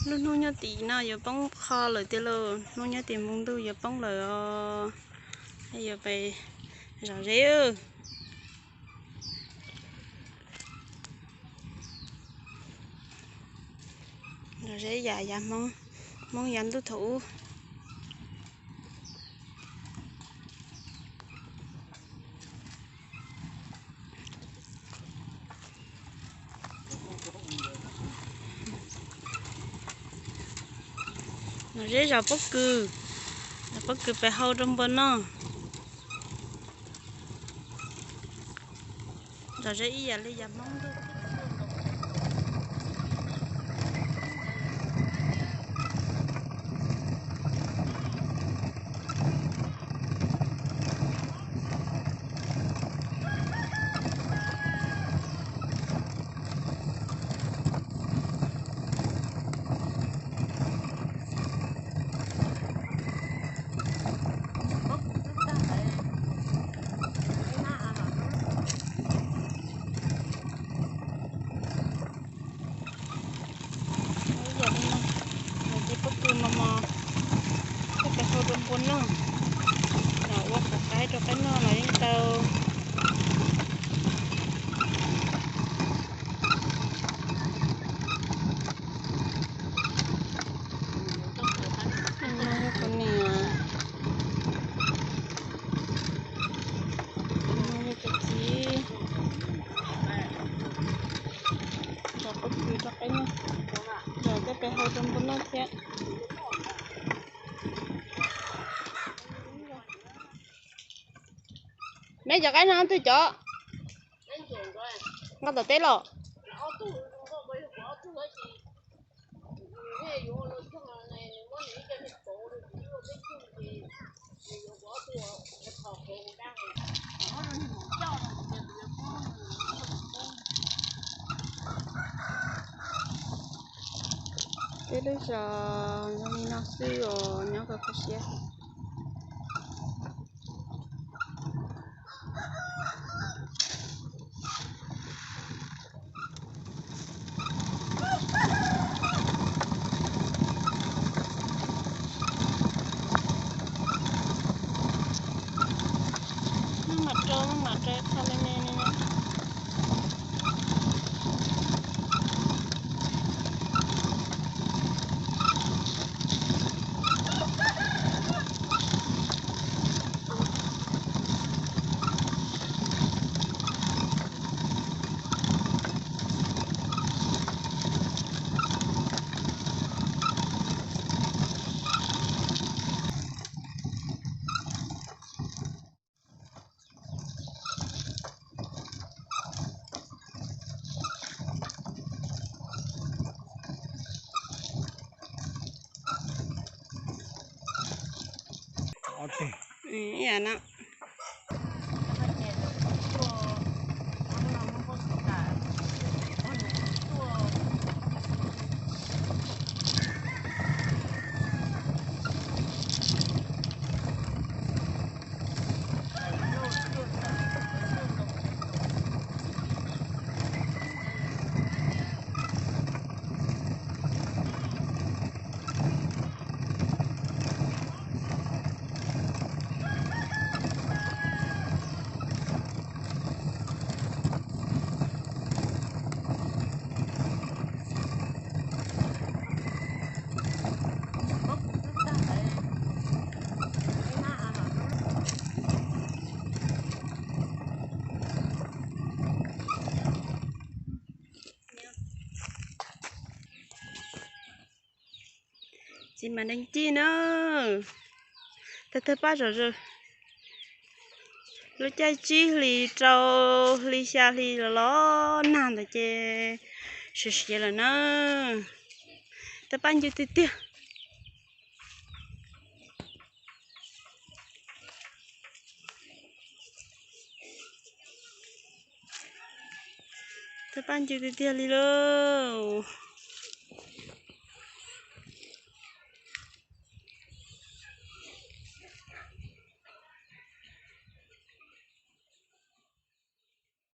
Lub hnub nyob tim no yuav poob qho lawm tiag lauj, hnub nyob tim npoo ntuj yuav poob lawm os. Yuav pais zom zeb. Zom zeb yam yav Hmoob, Hmoob yav ntuj thaum ub. Zom zeb zom pob kws, zom pob kws pem hau rau npua noj. Zom zeb ib yam li yam Hmoob ntuj. Yam li no, ces pob kws mos mos, coj pem hau rau npua noj, los ua qab qaib rau qaib noj los yeej tau. No yog kuv niam, no yog kuv txiv, zom pob kws rau qaib noj, zom coj pem hau rau npua noj thiab. Neb cov qaib no twg cov? Nqa tom teb los. Peb lub zos zoo li no xwb os, nyob kho kho siab. Maj mam rau, maj mam rau qhov me me li no. Ib yam no. Txiv mas deev cig na. Tawg tawg paj zom zaws. Lub caij tsib hlis rau hli xya hli los los nag ntawd ces siav siav lawm na. Tawg paj ncw tiag tiag. Tawg paj ncw tiag tiag li lauj.